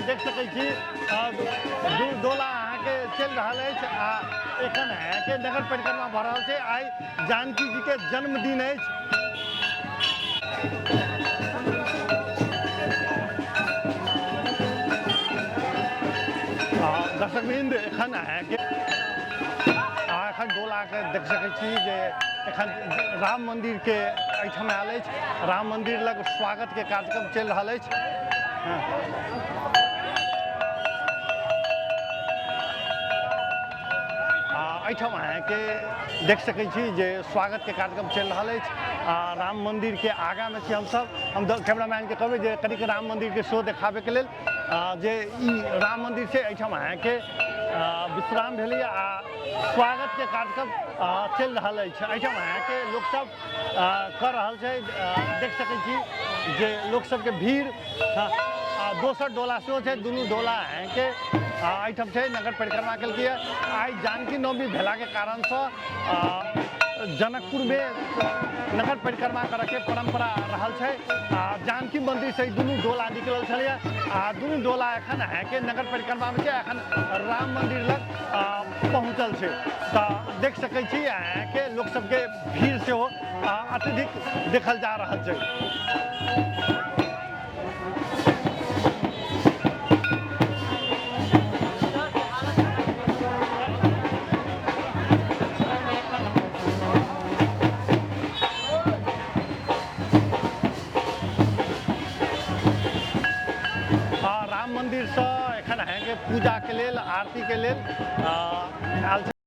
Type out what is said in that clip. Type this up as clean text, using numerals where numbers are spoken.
देख सकै छी दू डोला अहाँके चलि रहल अछि आ एखन अहाँके नगर परिक्रमा भऽ रहल छै। आइ जानकी जी के जन्मदिन अछि। दर्शक वृंद, एखन अहाँके अहाँ एखन डोलाके देख सकै छी जे एखन राम मन्दिरके एहिठाम आयल अछि। राम मन्दिर लग स्वागतके कार्यक्रम चलि रहल अछि। आ एहिठाम अहाँके देख सकै छी जे स्वागतके कार्यक्रम चलि रहल अछि आ राम मन्दिरके आगाँमे छी हमसभ। हम कैमरामैनके कहबै जे कनिक राम मन्दिरके शो देखाबैके लेल जे ई राम मन्दिर छै। एहिठाम अहाँके विश्राम भेलैए आ स्वागतके कार्यक्रम चलि रहल अछि। एहिठाम अहाँके लोकसभ कऽ रहल छै। देख सकै छी जे लोकसभके भीड़ आ दोसर डोला सेहो छै। दुनू डोला अहाँके एहिठाम छै। नगर परिक्रमा केलकैए। आइ जानकी नवमी भेलाके कारणसँ जनकपुरमे नगर परिक्रमा करऽके परम्परा रहल छै आ जानकी मन्दिरसँ ई दुनू डोला निकलल छलैए आ दुनू डोला एखन अहाँके नगर परिक्रमामे छै, एखन राम मन्दिर लग पहुँचल छै। तऽ देख सकै छी अहाँके लोकसभके भीड़ सेहो अत्यधिक देखल जा रहल छै। आ राम मन्दिरसँ एखन अहाँके पूजाके लेल, आरतीके लेल आयल छै।